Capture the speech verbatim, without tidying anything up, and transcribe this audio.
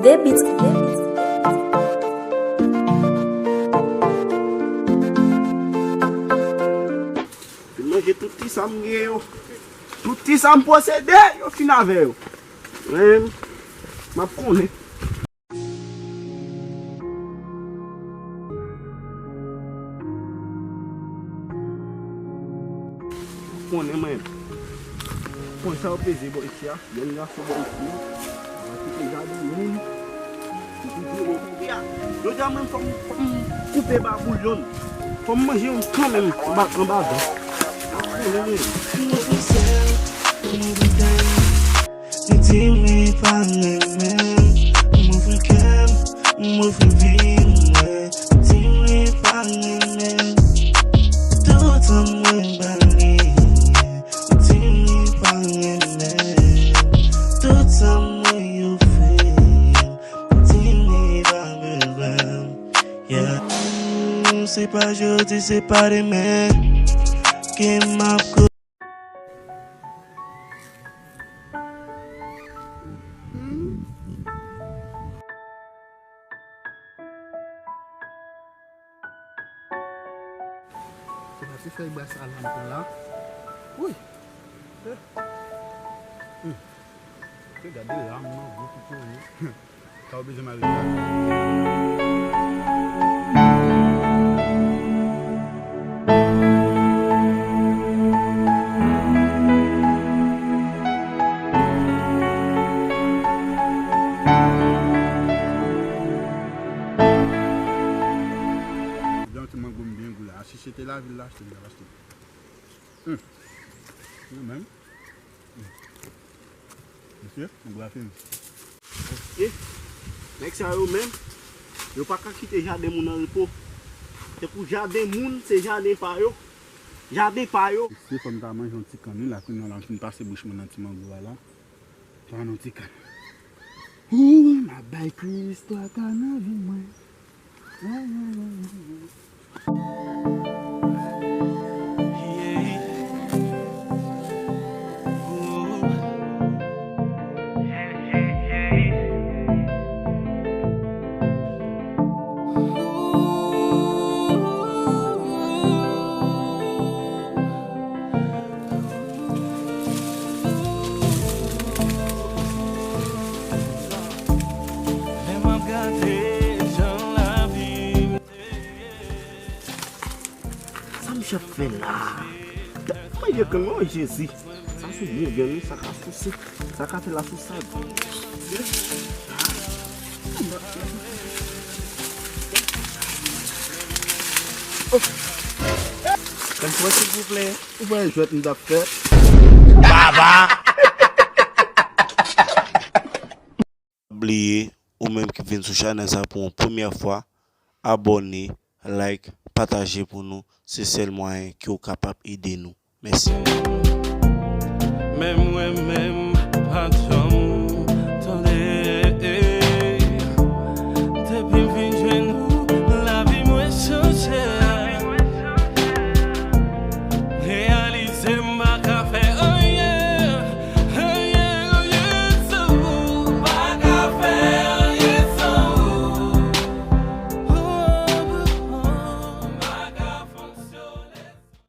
De bit. Fin manje tout ti sa m gen yo. Tout ti sa m posede, yo fin avè yo. Mwen, m ap konnen. Konnen mwen. Konn sa yo peze bò isi a. Jèn gason bò isi. Kite jaden moun. Jodi a menm fò m, fò m koupe baboul yonn. Fò m manje youn kanmenm anba, anba van. Konnen mwen. Li di m li pa renmen m, m ofri kè m, m ofri vi m, wi. Li di m li pa renmen m, tout sa mwen ba li, yeah. Li di m li pa renmen m, tout sa mwen ofri, yeah. Li di m li pa bezwen m, yeah. Mm, se pa jodi, se pa demen ke m ap Se pa ti fèy bwa sa la m pran la. Wi. Eh. Hmm. Te gade lam nan gwo kouto wi. Sa w bezwen mare sa. Jan ti mango m byen gou la. Si se te lavil la, se te m t ap achte. Hmm. Mwen menm. Mesye, m bwa fini. E, nèg sa yo menm, yo pa ka kite jaden moun an repo. Se pou jaden moun, se jaden pa yo. Jaden pa yo. Mesye, fò m ta manje yon ti kann wi la, kounye a la m fin pase bouch mwen nan ti mango a la. Pran yon ti kann. Ooh, m ap bay Kris istwa kann nan vi mwen. Lè m ap gade jan lavi m te ye. Sa misye ap fè la? Mwen ye gang, o Jezi. Sa sou bon vyann wi, sa ka souse. Sa ka fè la sousad. Konn pran silvouplè. Ou pa jwèt m t ap fè. Baba! Bliye, ou menm ki vin sou chanèl sa pou yon premyè fwa, abòne, like, pataje pou nou. Se sèl mwayen ke w kapab ede nou. Mèsi. Men mwen menm, patyon.